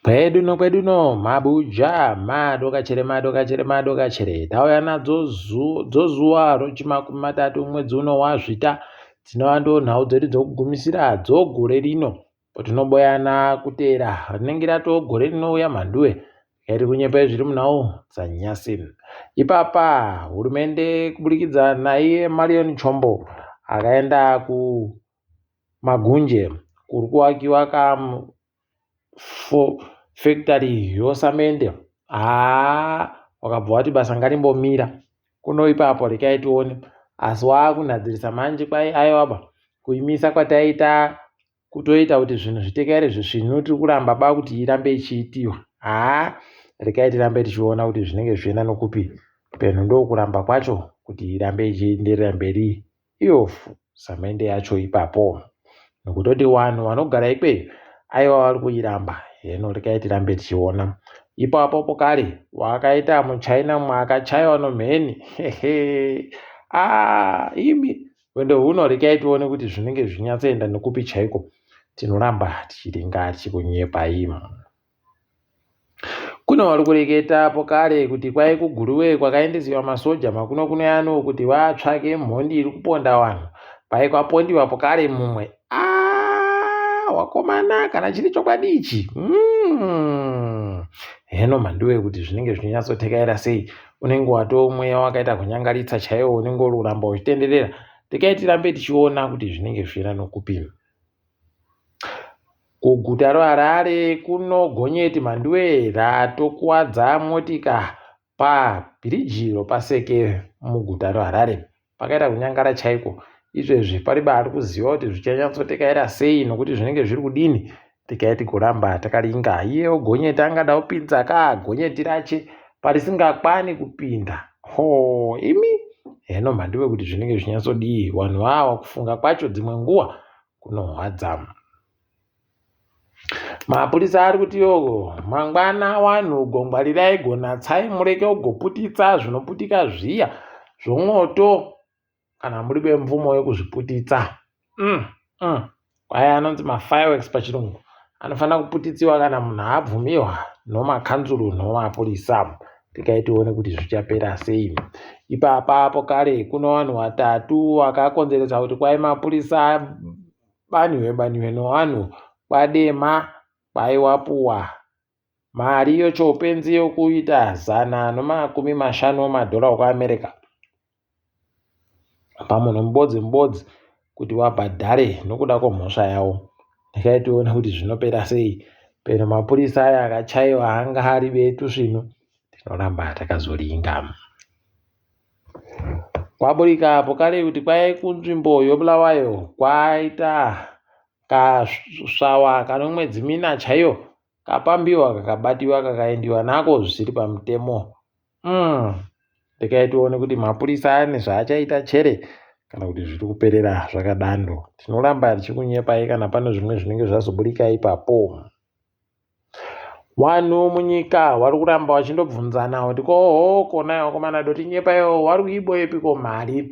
Kwedu no kwedu no mabuja madokachere madokachere madokachere tauya nadzo dzozuva rochimakumi matatu mwedzi uno waZvita dzinova ndonhau dzedu dzokugumisira dzogore rino patinoboyana kuteera rinenge ratoo gore rinouya mhanduwe iri kunyepa zviri munhau dzanyasi ipapa hurumende kuburikidza naiye Marion Chombo akaenda kuMagunje kuri kuwakiwa ka factory yosamende haa wakabva wati basa ngarimbomira kuno ipapo rekai tione asi waakunhadzirisa manje kwai aiwaba kuimisa kwataita kutoita kuti zvinhu zvitekaire zvisvinu tiri kuramba ba kuti irambe ichiitiwa haa rekai tirambe tichiona kuti zvinenge zvichienda nokupi penhu ndokuramba kwacho kuti irambe ichienderera mberi iyo samende yacho ipapo nokutoti wanhu wanogara ikweyo aiwa vari kuiramba heno rekai tirambe tichiona ipapo pokare wakaita muchina mumwe akachaiwa nomheni hehe ah, imi rwendo rwuno rekai tione kuti zvinenge zvichinyatsoenda nekupi chaiko tinoramba tichiringa tichikunyepa imi Kune vari kureketa apo kare kuti kwai kuGuruve kwakaendesiwa masoja makuno kuno ano kuti vatsvake mhondi iri kuponda vanhu. Pai kwapondiwa apo kare mumwe. Ah, wakomana kana chiri chokwadi ichi. Mm. Heno mhanduwe kuti zvinenge zvichinyatsothekaira sei. Unenge watoo mweya wakaita kunyangaritsa chaiwo unenge uri kuramba uchitenderera. Rekai tirambe tichiona kuti zvinenge zvichienda nokupi. Kuguta reHarare kuno gonyeti mhanduwe ratokuwadza motika pabhiriji ropaSeke muguta reHarare. Pakaita kunyangara chaiko. Izvezvi pariba ari kuziva kuti zvichanyatsotekaira sei nokuti zvinenge zviri kudini. Tikai tigoramba takaringa. Iyewo gonyeti angada kupinza ka gonyeti rache parisingakwani kupinda. Hoo imi heno mhanduwe kuti zvinenge zvichinyatsodii. Vanhu awa kufunga kwacho dzimwe nguva kunorwadza. Mapurisa ari kuti yogo mangwana wanhu gongwarirai gonatsai mureke kugoputitsa zvinoputika zviya zvomwoto kana muri vemvumo yekuzviputitsa. Mm, mm. Kwaya anonzi mafireworks pachirungu anofanira kuputitsiwa kana munhu abvumiwa nomakanzuru nomapurisa. Tikai tione kuti zvichapera sei. Ipapa apo kare kuno vanhu vatatu vakakonzeresa kuti kwai mapurisa baniwe baniwe nevanhu kwadema kwaiwapuwa mari yochopenzi yokuita 150 madhora okuAmerica. Pamunhu mubodzi mubodzi kuti wabhadhare nokuda kwemhosva yawo. Regai tione kuti zvinopera sei. Peno mapurisa aya akachaiwa anga ari betu svinu tinoramba takazoringa. Kwaburika apo kare kuti kwai kunzvimbo yoBulawayo kwaita kasvawa kane mwedzi mina chaiyo kapambiwa kakabatiwa kakaendiwa nako zvisiri pamutemo. Mm. Regai tione kuti mapurisa ane zvaachaita chere kana kuti zviri kuperera zvakadando. Tinoramba tichikunyepai kana pane zvimwe zvinenge zvazoburika ipapo. Vanhu munyika vari kuramba vachindobvunzana kuti koho kona vakomana dotinyepaiwo vari kuiboyepiko mari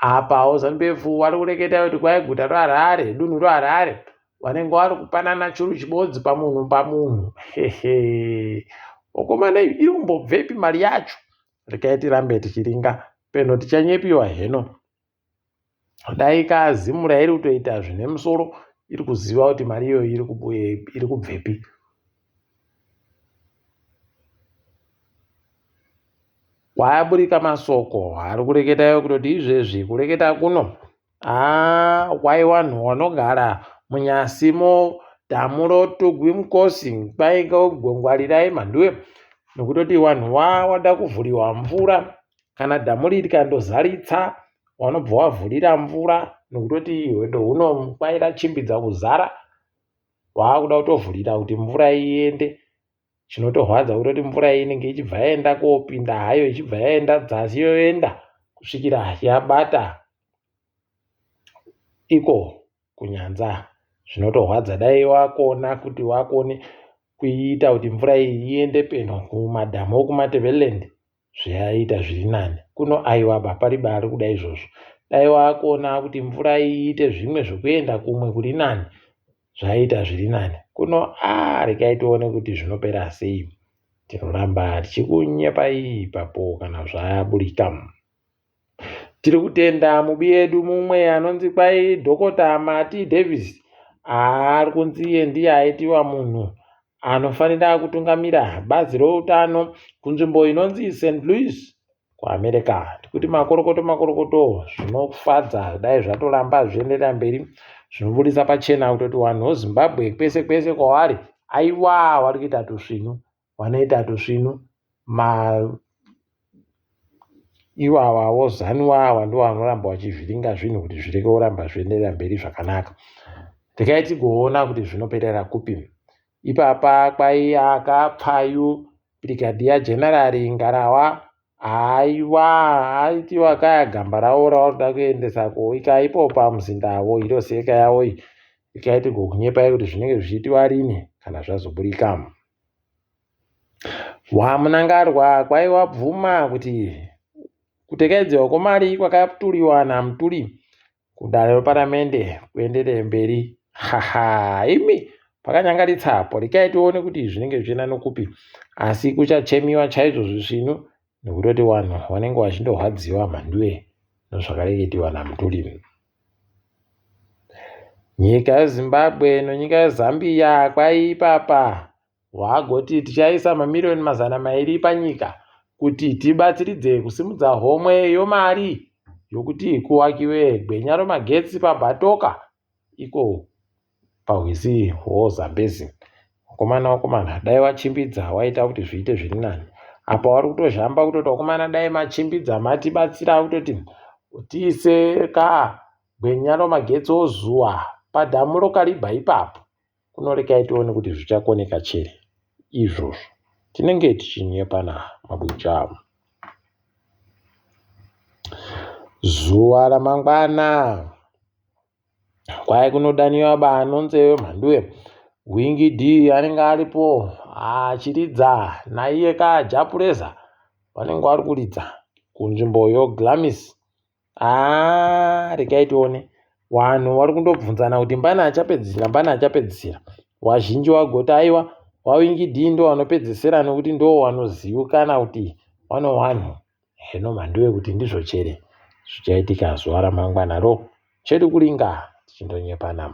Apawo Zanu-PF vari kureketa kuti kwai guta reHarare, dunhu reHarare, vanenge vari kupanana churu chibodzi pamunhu pamunhu. Hehe. Vakomana iyi iri kumbobvepi mari yacho? Regai tirambe tichiringa peno tichanyepiwa heno. Dai kaZimura iri kutoita zvine musoro iri kuziva kuti mari iyoyo iri kubvepi. Kwaburika masoko ari kureketa iwe kutoti izvezvi kureketa kuno haa kwai wanhu wanogara munyasi mo dhamu rotugwi mukosi kwai ngwarirai mhanduwe nokutoti wanhu wada kuvhuriwa mvura kana dhamu riri rikandozaritsa wanobva wavhurira mvura nokutoti hwendo huno kwai rachimbidza kuzara waakuda kutovhurira kuti mvura iende Chinotorwadza kutoti mvura iyi inenge ichibva yaenda kopinda hayo ichibva yaenda dzasi yoenda kusvikira yabata iko kunyanza. Zvinotorwadza dai wakona kuti wakone kuiita kuti mvura iyi iende peno kumadhamu okuMatabeleland zvaiita zviri nani. Kuno aiwa ba pariba ari kuda izvozvo. Dai wakona kuti mvura iite zvimwe zvekuenda kumwe kuri nani. Zvaiita zviri nani. Kuno aah regai tione kuti zvinopera sei. Tinoramba tichikunyepai ipapo kana zvaburika. Tiri kutenda mubi yedu mumwe anonzi kwai Dhokota Mati Davis ari kunzi iye ndiye aitiwa munhu anofanira kutungamira bazi routano kunzvimbo inonzi St Louis kuAmerica. Tikuti makorokoto makorokoto zvinofadza dai zvatoramba zvichienderera mberi zvinobudisa pachena kutoti vanhu veZimbabwe kwese kwese kwavari aiwa vari kuita tusvinu vanoita tusvinu ma iwawa vozanu awa ndiwo vanoramba vachivhiringa zvinhu kuti zvirege kuramba zvienderera mberi zvakanaka regai tigoona kuti zvinoperera kupi ipapa kwaiakapfayu brigadier general ngarawa haiwa aitiwa kaya gamba ravo ravari kuda kuendesa koika ipo pamuzinda wo iro seka yavo iyi ikaiti gokunyepai kuti zvinenge zvichiitiwa rini kana zvazoburika WaMunangarwa kwai wabvuma kuti kutekaidzirwa kwemari kwakaturiwa naMutuli kudare reparamende kuenderere mberi. Haha imi pakanyangaritsa apo rekai tione kuti zvinenge zvichienda nokupi asi kuchachemiwa chaizvo zvisvinu nekutoti vanhu vanenge vachindorwadziwa mhanduwe nozvakareketiwa naMutuli. Nyika yeZimbabwe nenyika yeZambia kwaipapa Wagoti tichaisa mamiriyoni 200 panyika kuti tibatsiridze kusimudza homwe yomari yokuti kuwakiwe gwenya romagetsi paBatoka iko pahwizi hwoZambezi. Vakomana vakomana dai wachimbidza waita kuti zviite zviri nani. Apa wari kutozhamba kutoti vakomana dai machimbidza matibatsira kutoti tiise ka gwenya romagetsi ozuwa padhamu roKariba ipapo. Kuno rekai tione kuti zvichakoneka chere izvozvo. Tinenge tichinyepana mabuja. Zuva ramangwana kwai kunodaniwa banonzeve mhanduwe Wingi D anenge aripo achiridza naiye ka Japureza vanenge vari kuridza kunzvimbo yoGlamis Haa regai tione. Vanhu vari kundobvunzana kuti mbani achapedzisira mbani achapedzisira. Vazhinji vagoti aiwa vaWinky D ndo vanopedzesera nekuti ndo vanozivikanwa kuti vano vanhu. Heno mhanduwe kuti ndizvo chere zvichaitika zuva ramangwana ro chedu kuringa tichindonyepana.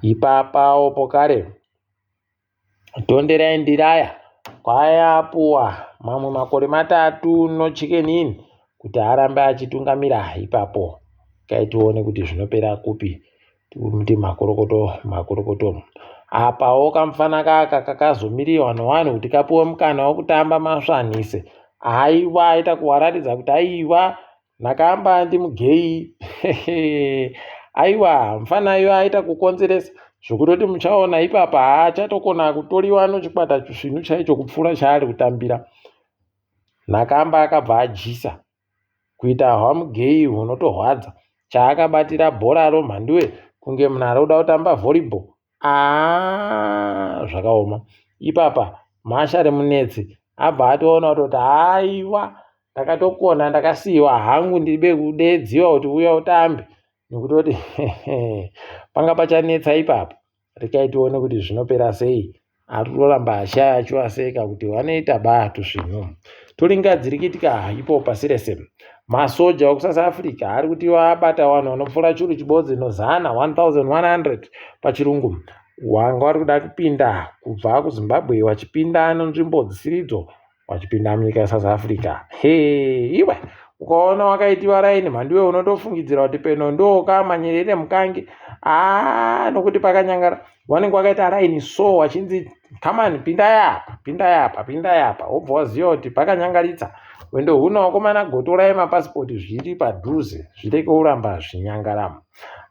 Ipapawo pokare Tonderai Ndiraya kwaapuwa mamwe makore matatu noChicken Inn kuti arambe achitungamira ipapo. Kai tione kuti zvinopera kupi tikuti makorokoto makorokoto. Apawo kamufana kaka kakazomiriwa nevanhu kuti kapuwe mukana wekutamba masvanhise. Aiwa aita kuwaratidza kuti aiwa Nakamba ndimugei aiwa mfana iyo aita kukonzeresa zvekutoti muchaona ipapa haachatokona kutoriwa nochikwata chisvinu chaicho kupfuura chaari kutambira. Nakamba akabva adyisa kuita hwamugei hunotorwadza chaakabatira bhoraro mhanduwe kunge munhu ari kuda kutamba volleyball Aa zvakaoma ipapa Masha remunetsi abva atoona kutoti haiwa ndakatokona ndakasiiwa hangu ndibe kudeedziwa kuti uya utambe nekutoti panga pachanetsa ipapa rekai tione kuti zvinopera sei ari kutoramba ashaya achiwaseka kuti vanoita ba tusvinu toringa dziri kuitika ipo pasi rese Masoja ekuSouth Africa ari kuti vabata vanhu vanopfuura churu chibodzi nozana 1100 pachirungu wanga vari kuda kupinda kubva kuZimbabwe vachipinda nenzvimbo dzisiridzo vachipinda munyika yeSouth Africa. He iwe ukaona wakaitiwa raini mhanduwe unotofungidzira kuti peno ndoka manyerere mukange aa nokuti pakanyangara vanenge vakaita raini so vachinzi kamani pindai apa pindai apa pindai apa wobva waziva kuti pakanyangaritsa wendo huno vakomana gotorai mapasipoti zviri padhuze zvireke kuramba zvinyangaramo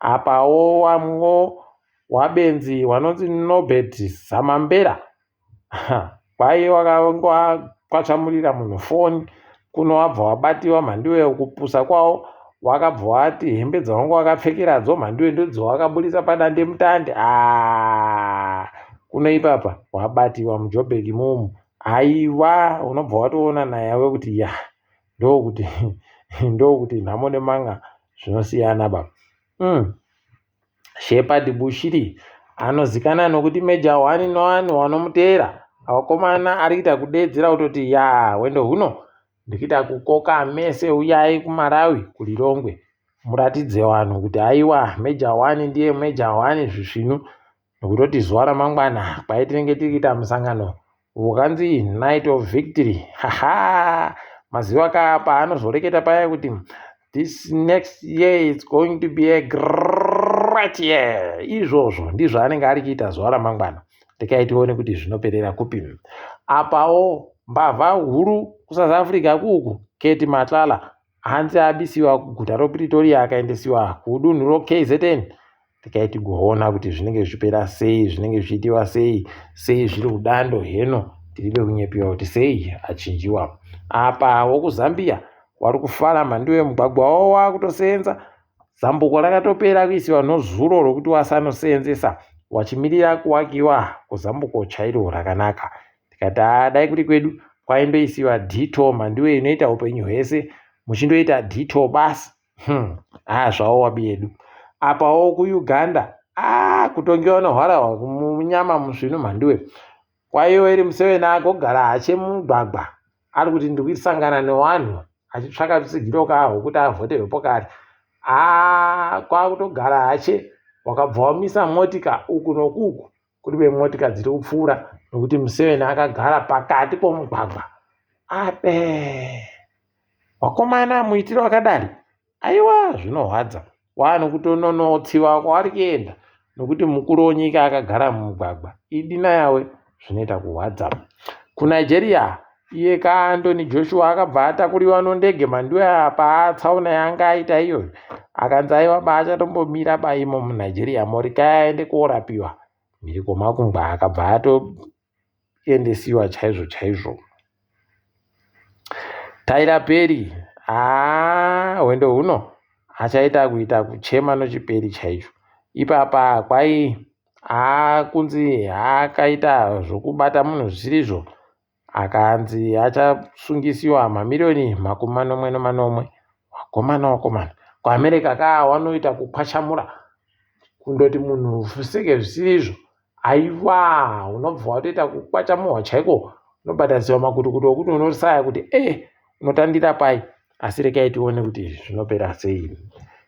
apawo wamwo wabenzi wanonzi nobert zamambera Kwai wakangwatsvamurira munhu foni kuno wabva wabatiwa mhanduwe kupusa kwawo wakabva wati hembe dzawanga wakapfekeradzo mhanduwe ndodzawakaburitsa padandemutande aa kuno ipapa wabatiwa mujobheki mumu aiwa unobva watoona nayawe kuti ya ndokuti ndokuti nhamo nemanga zvinosiyana baba mm. Shepherd Bushiri Anozikana nokuti Major One noone wanomuteera. Vakomana ari kuita kudeedzera kutoti yaa hwendo huno ndikuita kukoka mese uyai kuMalawi kuLilongwe muratidze vanhu kuti aiwa Major One ndiye Major One zvisvinu nokutoti zuva ramangwana kwai tinenge tiri kuita musangano wakanzi Night of Victory. Haha maziva ka paanozoreketa paya kuti this next year it's going to be a great year. Izvozvo ndizvo anenge ari kuita zuva ramangwana. Rekai tione kuti zvinoperera kupi. Apawo mbavha huru kuSouth Africa kuuku Kate Matlala hanzi abisiwa kuguta roPretoria akaendesiwa kudunhu roKZN. Rekai tigoona kuti zvinenge zvichipera sei, zvinenge zvichiitiwa sei, sei zviri kudando heno tiribe kunyepiwa kuti sei achinjiwa. Apa wokuZambia wari kufara mhanduwe mugwagwa wavo wakutosenza. Zambuko rakatopera kuisiwa nozuro rokuti wasanoseenzesa wachimirira kuwakiwa kuzambuko chairo rakanaka. Tikati haa dai kuri kwedu kwaindoisiwa detour mhanduwe inoita upenyu hwese muchindoita detour basi. Haa zvawo wabi yedu. Apawo kuUganda aa kutongewa nohwarahwa munyama musvinu mhanduwe. Kwaiwe iri Museveni agogara hache mumugwagwa ari kuti ndikusangana newanhu achitsvaka rutsigiro kahwo kuti avhoterwe pokari. Haa kwakutogara hache wakabva wamisa motika uku nokuku kuri vemotika dziri kupfuura nokuti Museveni akagara pakati pomugwagwa. Abe wakomana muitiro wakadari aiwa zvinohwadza wanhu kutononotsiwa kwavari kuenda nokuti mukuru wenyika akagara mumugwagwa idina yawe zvinoita kuhwadza. KuNigeria iye kaAndoni Joshua akabva atakuriwa nondege mhanduwe apa tsaona yaanga aita iyoyo akanzi aiwa baachatombomira baimo muNigeria Morikai aende korapiwa mhiri kwomakungwa akabva atoendesiwa chaizvo chaizvo. Tyler Perry haa hwendo huno achaita kuita kuchema nochiperi chaicho. Ipapa kwai haa kunzi akaita zvokubata munhu zvisizvo akanzi achasungisiwa mamiriyoni 77. Wakomana wakomana kuAmerica kaa wanoita kukwashamura kundoti munhu fuseke zvisizvo aiwa unobva watoita kukwachamuhwa chaiko unobhadharisiwa makutukutu okuti unosaya kuti e unotandira pai asi rekai tione kuti zvinopera sei.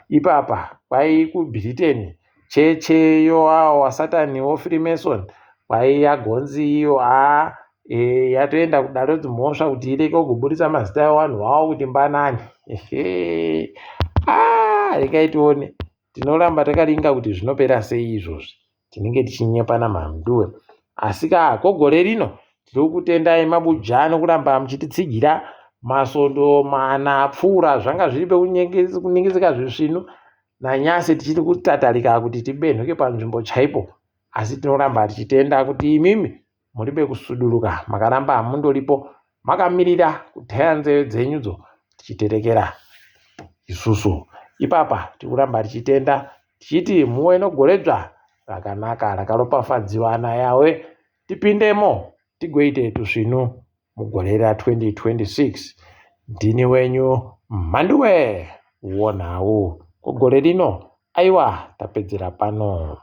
Ipapa kwai kuBritain cheche yowawo wasatani woFreemason kwai yagonzi iyo haa e, yatoenda kudare dzimhosva kuti ireke kuburitsa mazita evanhu vavo kuti mbanani. Ehe ah rekai tione tinoramba takaringa kuti zvinopera sei izvozvi tinenge tichinyepana mhanduwe. Asi ka kogore rino tiri kutendai mabuja nokuramba muchititsigira masondo mana apfuura zvanga zviri pekuningisika zvisvinu nanyasi tichiri kutatarika kuti tibenhuke panzvimbo chaipo asi tinoramba tichitenda kuti imimi muri pekusuduruka makaramba mundoripo makamirira kuteya nzeve dzenyudzo tichiterekera isusu. Ipapa tikuramba tichitenda tichiti muwe nogoredzva rakanaka rakaropafadziwa naYahweh tipindemo tigoite tusvinu mugore ra2026. Ndini wenyu Mhanduwe wonhau kugore rino aiwa tapedzera pano.